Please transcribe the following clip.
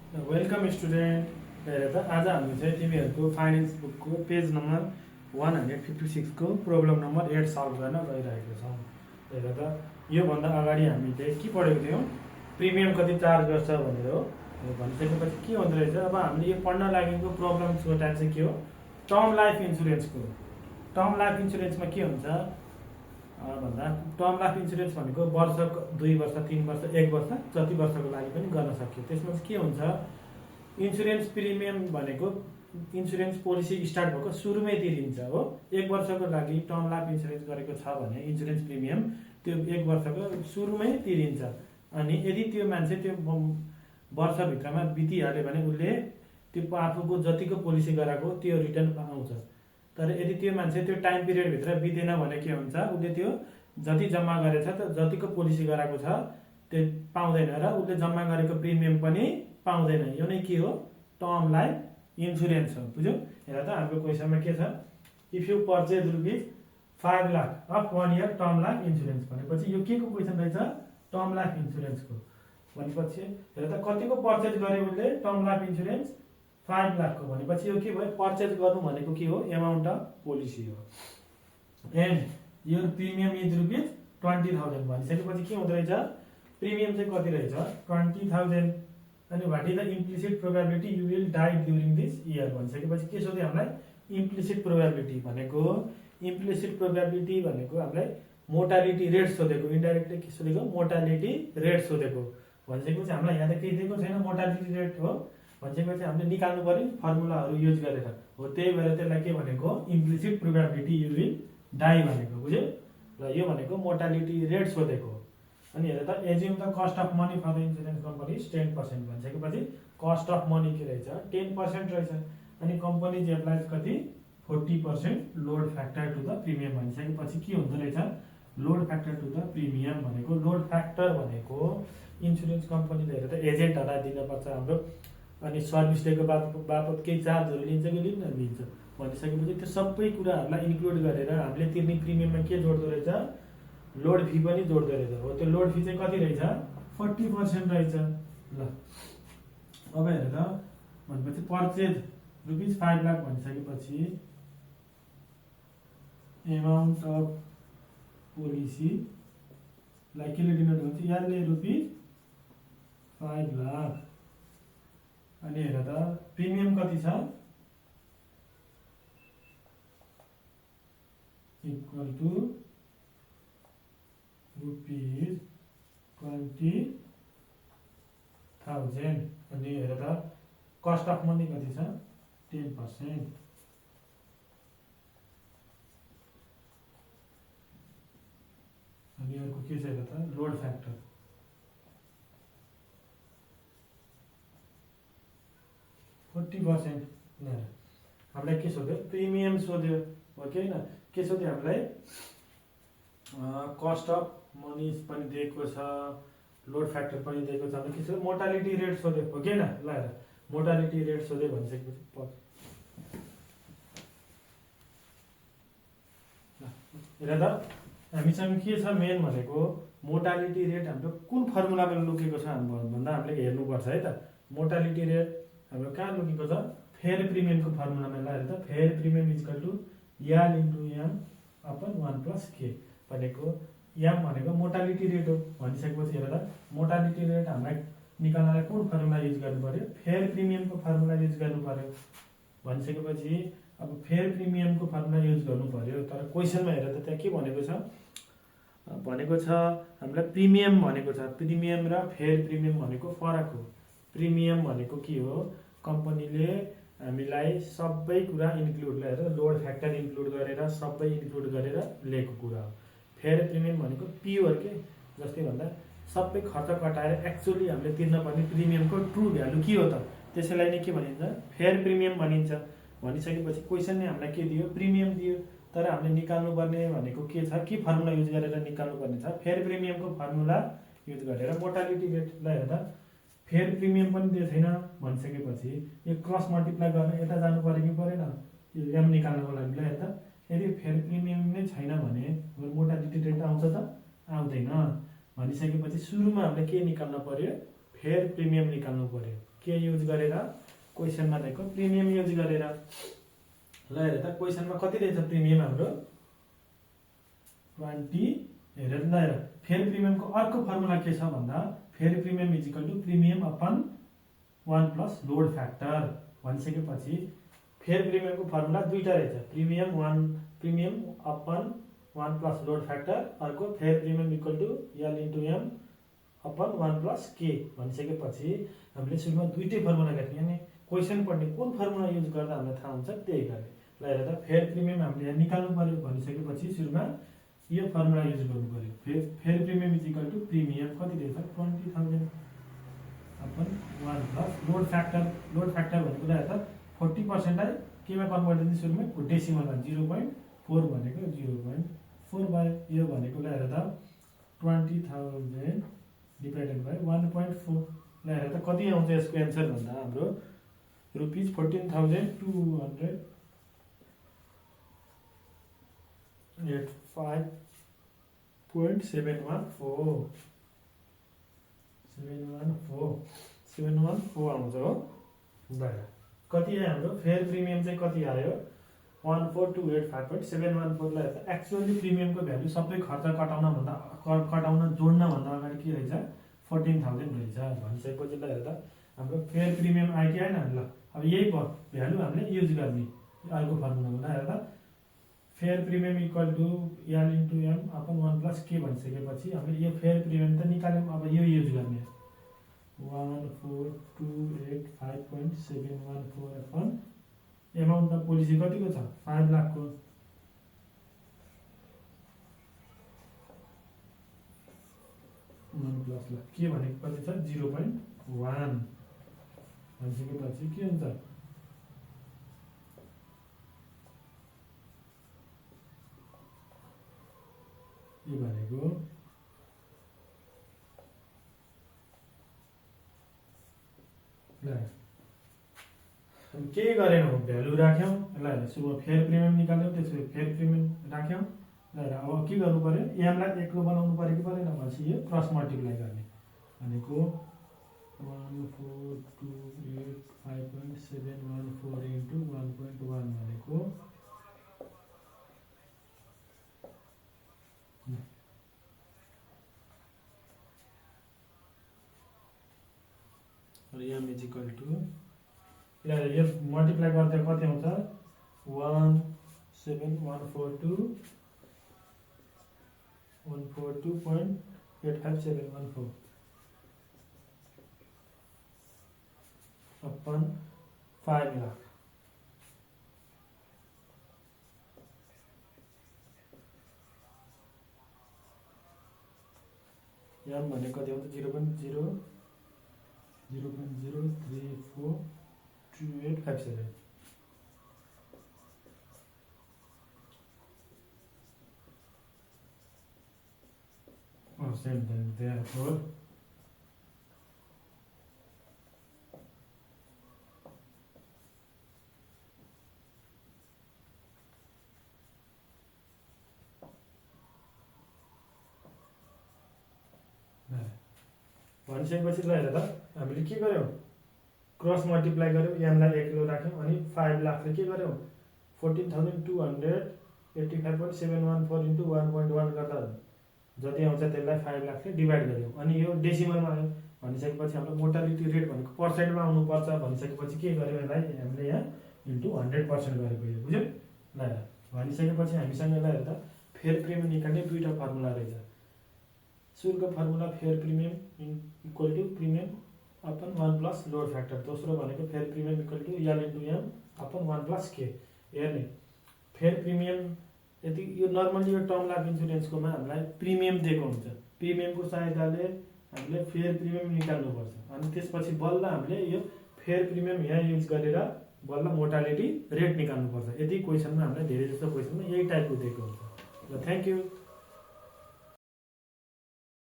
Welcome student. हेर त आज हामी चाहिँ तिमीहरूको फाइनेन्स बुकको पेज नम्बर 156 को प्रब्लम नम्बर 8 सल्भ गर्न गइरहेको छौँ। हेर त योभन्दा अगाडि हामीले के पढेको थियौँ, प्रिमियम कति चार्ज गर्छ भनेर हो। भनिसकेपछि के हुँदो रहेछ, अब हामीले यो पढ्न लागेको प्रब्लम्सको टाइप चाहिँ के हो, टर्म लाइफ इन्सुरेन्सको। टर्म लाइफ इन्सुरेन्समा के हुन्छ भन्दा टर्म लाइफ इन्सुरेन्स भनेको वर्ष 2 वर्ष 3 वर्ष 1 वर्ष जति वर्षको लागि पनि गर्न सकियो। त्यसमा चाहिँ के हुन्छ, इन्सुरेन्स प्रिमियम भनेको इन्सुरेन्स पोलिसी स्टार्ट भएको सुरुमै तिरिन्छ हो। 1 वर्षको लागि टर्म लाइफ इन्सुरेन्स गरेको छ भने इन्सुरेन्स प्रिमियम त्यो 1 वर्षको सुरुमै तिरिन्छ। अनि यदि त्यो मान्छे त्यो वर्षभित्रमा बितिहाल्यो भने उसले त्यो आफूको जतिको पोलिसी गराएको त्यो रिटर्न पाउँछ। तर यदि त्यो मान्छे त्यो टाइम पिरियडभित्र बितेन भने के हुन्छ, उसले त्यो जति जम्मा गरेछ त जतिको पोलिसी गराएको छ त्यो पाउँदैन र उसले जम्मा गरेको प्रिमियम पनि पाउँदैन। यो नै के हो, टर्म लाइफ इन्सुरेन्स हो। बुझ्यौ? हेर त हाम्रो क्वेसनमा के छ, if you purchase ₹5 lakh of 1 year term life insurance भनेपछि यो के को क्वेसन रहेछ, टर्म लाइफ इन्सुरेन्सको। भनेपछि हेर त कतिको पर्चेज गर्यो उसले टर्म लाइफ इन्सुरेन्स, 5 लाखको। भनेपछि यो के भयो, पर्चेज गर्नु भनेको के हो, एमाउन्ट अफ पोलिसी हो। एन्ड यो प्रिमियम इज ₹20,000 भनिसकेपछि के हुँदो रहेछ, प्रिमियम चाहिँ कति रहेछ, 20,000। अनि what is the implicit probability you will die during this year भनिसकेपछि के सोध्यो हामीलाई, इम्प्लिसिट प्रोबेबिलिटी भनेको हामीलाई मोर्टालिटी रेट सोधेको, इन्डाइरेक्टली के सोधेको, मोर्टालिटी रेट सोधेको। भनिसकेपछि हामीलाई यहाँ त केही दिएको छैन, मोर्टालिटी रेट हो। भनिसकेपछि हामीले निकाल्नु पर्यो फर्मुलाहरू युज गरेर हो। त्यही भएर त्यसलाई के भनेको, implicit probability you will die भनेको। बुझ्यो? र यो भनेको मोर्टालिटी रेट सोधेको। अनि हेर त assume the cost of money for the insurance company 10% भनिसकेपछि कस्ट अफ मनी के रहेछ, 10% रहेछ। अनि कम्पनी एप्लाइज कति, 40% load factor to the premium भनिसकेपछि के हुँदो रहेछ, load factor to the premium भनेको, लोड फ्याक्टर भनेको इन्सुरेन्स कम्पनीले हेर त एजेन्टहरूलाई दिनुपर्छ हाम्रो। अनि सर्भिस डेको बापत केही चार्जहरू लिन्छ कि लिन्छ भनिसकेपछि त्यो सबै कुराहरूलाई इन्क्लुड गरेर हामीले तिर्ने प्रिमियममा के जोड्दो रहेछ, लोड फी पनि जोड्दो रहेछ हो। त्यो लोड फी चाहिँ कति रहेछ, 40% रहेछ। ल अब हेर त भनेपछि पर्चेज ₹5 लाख भनिसकेपछि एमाउन्ट अफ पोलिसीलाई केले डिनोट हुन्छ, यहाँले ₹5 लाख। अनि हेर त प्रिमियम कति छ, इक्वल टु ₹20,000। अनि हेर त कस्ट अफ मनी कति छ, 10%। अनि अर्को के छ हेर त, लोड फ्याक्टर 40%। हामीलाई के सोध्यो, प्रिमियम सोध्यो हो कि होइन, के सोध्यो हामीलाई, कस्ट अफ मनी पनि दिएको छ, लोड फ्याक्टर पनि दिएको छ। के सोध्यो, मोर्टालिटी रेट सोध्यो हो कि होइन। ल हेर मोर्टालिटी रेट सोध्यो भनिसकेपछि हेर त हामीसँग के छ, मेन भनेको मोर्टालिटी रेट हाम्रो कुन फर्मुलामा लुकेको छ भन्दा हामीले हेर्नुपर्छ है त। मोर्टालिटी रेट हाम्रो कहाँ लुकेको छ, फेयर प्रिमियमको फर्मुलामा। ल हेर त fair premium equal to L into M upon 1 + k भनेको एम भनेको मोर्टालिटी रेट हो। भनिसकेपछि हेर त मोर्टालिटी रेट हामीलाई निकाल्नलाई कुन फर्मुला युज गर्नु पर्यो, फेयर प्रिमियमको फर्मुला युज गर्नु पर्यो। भनिसकेपछि अब फेयर प्रिमियमको फर्मुला युज गर्नु पर्यो। तर क्वेसनमा हेर त त्यहाँ के भनेको छ, हामीलाई प्रिमियम भनेको छ। प्रिमियम र फेयर प्रिमियम भनेको फरक हो। प्रिमियम भनेको के हो, कम्पनीले हामीलाई सबै कुरा इन्क्लुड गरेर, लोड फ्याक्टर इन्क्लुड गरेर, सबै इन्क्लुड गरेर लिएको कुरा हो। फेयर प्रिमियम भनेको प्योर के, जस्तै भन्दा सबै खर्च कटाएर एक्चुअली हामीले तिर्नुपर्ने प्रिमियमको ट्रु भ्यालु के हो त, त्यसैलाई नै के भनिन्छ, फेयर प्रिमियम भनिन्छ। भनिसकेपछि क्वेसनले हामीलाई के दियो, प्रिमियम दियो। तर हामीले निकाल्नुपर्ने भनेको के छ, के फर्मुला युज गरेर निकाल्नुपर्ने छ, फेयर प्रिमियमको फर्मुला युज गरेर मोर्टालिटी रेट। ल हेर त फेयर प्रिमियम पनि दिएको छैन भनिसकेपछि यो क्रस मल्टिप्लाई गर्न यता जानु पर्यो कि परेन, यो एम निकाल्नको लागि। ल हेर त यदि फेयर प्रिमियम नै छैन भने मोर्टालिटी रेट आउँछ त, आउँदैन। भनिसकेपछि सुरुमा हामीले के निकाल्नु पर्यो, फेयर प्रिमियम निकाल्नु पर्यो। के युज गरेर क्वेसनमा दिएको प्रिमियम युज गरेर ल हेर त क्वेसनमा कति रहेछ प्रिमियम हाम्रो 20 हेरेर ल हेर फेरि प्रिमियमको अर्को फर्मुला के छ भन्दा फेरि premium is equal to premium upon 1 plus load factor भनिसकेपछि फेरि प्रिमियमको फर्मुला दुईटा रहेछ premium upon 1 plus load factor अर्को फेरि premium equal to L into M upon 1 plus के भनिसकेपछि हामीले सुरुमा दुईटै फर्मुला लेख्ने अनि क्वेसन पढ्ने कुन फर्मुला युज गर्दा हामीलाई थाहा हुन्छ त्यही गर्ने ल हेर त फेरि प्रिमियम हामीले यहाँ निकाल्नु पर्यो भनिसकेपछि सुरुमा यो फर्मुला युज गर्नु पर्यो फेरि premium is equal to premium कति दिन्छ 20,000 अपन 1 प्लस लोड फ्याक्टर भनेको ल हेर त 40% लाई केमा कन्भर्ट गर्ने सुरुमा डेसिमलमा 0.4 भनेको 0.4 भयो यो भनेको ल हेर त 20,000 डिभाइडेड बाई 1.4 ल हेर त कति आउँछ यसको एन्सर भन्दा हाम्रो रुपीज 14,200 714 आउँछ हो ल कति आयो हाम्रो फेयर प्रिमियम चाहिँ कति आयो 14,285.714 लाई त एक्चुअली प्रिमियमको भ्यालु सबै खर्च कटाउन जोड्न भन्दा अगाडि के रहेछ 14,000 रहेछ भनिसकेपछि ल हेर त हाम्रो फेयर प्रिमियम आयो कि आएन ल अब यही भ्यालु हामीले युज गर्ने अर्को फर्मुलामा ल हेर त fair premium equal to L into M upon 1 plus के भनिसकेपछि हामीले यो फेयर प्रिमियम त निकाल्यौँ अब यो युज गर्ने 14,285.714 अपन एमाउन्ट अफ पोलिसी कतिको छ 5 लाखको 1 प्लस ल के भनेको कति छ 0.1 भनिसकेपछि के हुन्छ यो भनेको ल के गरेनौँ भ्यालु राख्यौँ ल सुरुमा फेयर प्रिमियम निकाल्यौँ त्यसपछि फेयर प्रिमियम राख्यौँ ल अब के गर्नु पर्यो एमलाई एक्लो बनाउनु पर्यो कि परेन भनेपछि यो क्रस मल्टिप्लाई गर्ने भनेको 14,285.714 इन्टु 1.1 भनेको एम इज इक्वल टु यो मल्टिप्लाई गर्दा कति आउँछ 172.85714 अपन 5 लाख एम भने कति आउँछ 0.0342857 same then therefore भनिसकेपछि ल हेर त हामीले के गर्यौँ क्रस मल्टिप्लाई गर्यौँ एमलाई एक्लो राख्यौँ अनि 5 लाखले के गर्यौँ 14,285.714 इन्टु 1.1 गर्दा जति आउँछ त्यसलाई 5 लाखले डिभाइड गर्यौँ अनि यो डेसिमलमा आयो भनिसकेपछि हाम्रो मोर्टालिटी रेट भनेको पर्सेन्टमा आउनुपर्छ भनिसकेपछि के गर्यौँ यसलाई हामीले यहाँ इन्टु 100% गरेको यो बुझ्यौ ल भनिसकेपछि हामीसँग ल हेर त फेयर प्रिमियम निकाल्ने दुईटा फर्मुला रहेछ सुरुको formula fair premium equal to premium upon 1 plus load factor दोस्रो भनेको fair premium equal to L into M upon 1 plus के हेर्ने फेयर प्रिमियम यदि यो नर्मली यो टर्म लाइफ इन्सुरेन्सकोमा हामीलाई प्रिमियम दिएको हुन्छ प्रिमियमको सहायताले हामीले फेयर प्रिमियम निकाल्नुपर्छ अनि त्यसपछि बल्ल हामीले यो फेयर प्रिमियम यहाँ युज गरेर बल्ल मोर्टालिटी रेट निकाल्नुपर्छ यदि क्वेसनमा हामीलाई धेरै जस्तो क्वेसनमा यही टाइपको दिएको हुन्छ ल थ्याङ्क यू